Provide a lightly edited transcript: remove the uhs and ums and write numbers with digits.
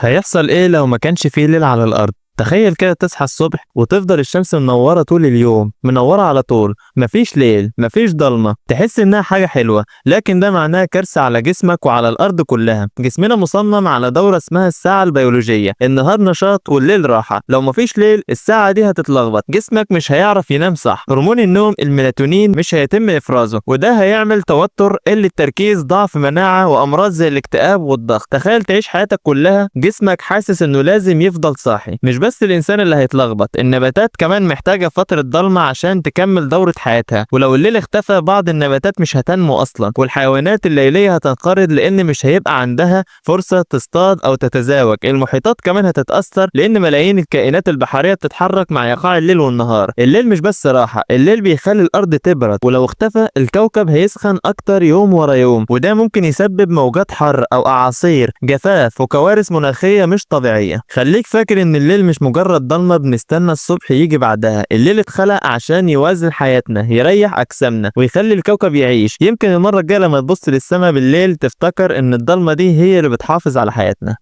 هيحصل ايه لو ما كانش فيه ليل على الارض؟ تخيل كده تصحى الصبح وتفضل الشمس منورة طول اليوم، منورة على طول، مفيش ليل، مفيش ضلمة، تحس انها حاجة حلوة، لكن ده معناه كارثة على جسمك وعلى الارض كلها. جسمنا مصمم على دورة اسمها الساعة البيولوجية، النهار نشاط والليل راحة. لو مفيش ليل الساعة دي هتتلخبط، جسمك مش هيعرف ينام صح، هرمون النوم الميلاتونين مش هيتم افرازه، وده هيعمل توتر، قلة تركيز، ضعف مناعة، وامراض زي الاكتئاب والضغط. تخيل تعيش حياتك كلها جسمك حاسس انه لازم يفضل صاحي. مش بس الانسان اللي هيتلخبط، النباتات كمان محتاجة فترة ضلمة عشان تكمل دورة حياتها، ولو الليل اختفى بعض النباتات مش هتنمو اصلا، والحيوانات الليلية هتنقرض لان مش هيبقى عندها فرصة تصطاد او تتزاوج. المحيطات كمان هتتأثر لان ملايين الكائنات البحرية بتتحرك مع ايقاع الليل والنهار. الليل مش بس راحة، الليل بيخلي الارض تبرد، ولو اختفى الكوكب هيسخن اكتر يوم ورا يوم، وده ممكن يسبب موجات حر او اعاصير، جفاف، وكوارث مناخية مش طبيعية. خليك فاكر ان الليل مش مجرد ضلمة بنستنى الصبح يجي بعدها، الليل اتخلق عشان يوازن حياتنا، يريح اجسامنا، ويخلي الكوكب يعيش. يمكن المرة الجاية لما تبص للسماء بالليل تفتكر ان الضلمة دي هي اللي بتحافظ على حياتنا.